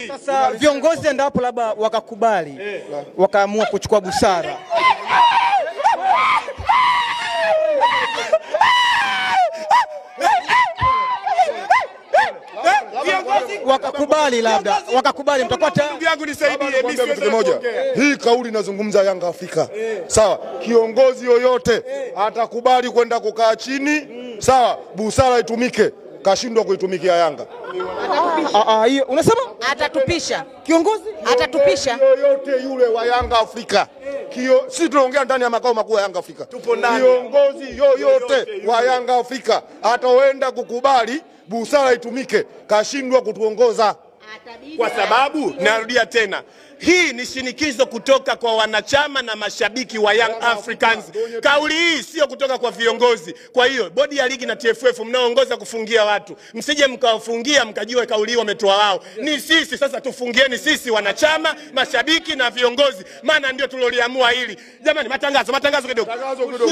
Sasa viongozi endapo labda wakakubali, wakaamua kuchukua busara, wakakubali labda, wakakubali, mtakuwa tayari? Ndugu yangu nisaidie, mimi kitu kimoja. Hii kauli inazungumza Yanga Afrika. Sawa, kiongozi yoyote atakubali kwenda kukaa chini, sawa, busara itumike, kashindwa kuitumikia Yanga. Hiyo unasema atatupisha. Kiongozi atatupisha yoyote yule wa Yanga Afrika. Sisi tunaongea ndani ya makao makuu ya Yanga Afrika. Tupo ndani. Kiongozi yoyote wa Yanga Afrika ataenda kukubali busara itumike, kashindwa kutuongoza. Kwa sababu narudia tena, hii ni shinikizo kutoka kwa wanachama na mashabiki wa Young Africans. Kauli hii sio kutoka kwa viongozi. Kwa hiyo bodi ya ligi na TFF mnaoongoza kufungia watu, msije mkawafungia mkajua kauli hii wametoa wao. Ni sisi sasa, tufungieni sisi wanachama, mashabiki na viongozi, maana ndio tuloliamua hili. Jamani, matangazo kidogo.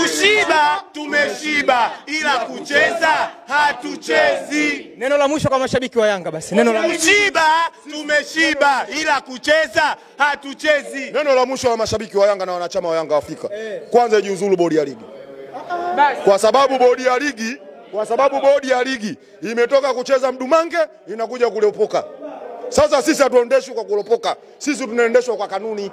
Kushiba tumeshiba, ila kucheza hatuchezi. Neno la mwisho kwa mashabiki wa Yanga basi. Neno la kushiba tumeshiba, ila kucheza hatuchezi. Neno la mwisho la mashabiki wa Yanga na wanachama wa Yanga Afrika. Kwanza ijiuzulu bodi ya ligi. Kwa sababu bodi ya ligi imetoka kucheza mdumange, inakuja kulopoka. Sasa sisi hatuendeshwi kwa kulopoka. Sisi tunaendeshwa kwa kanuni.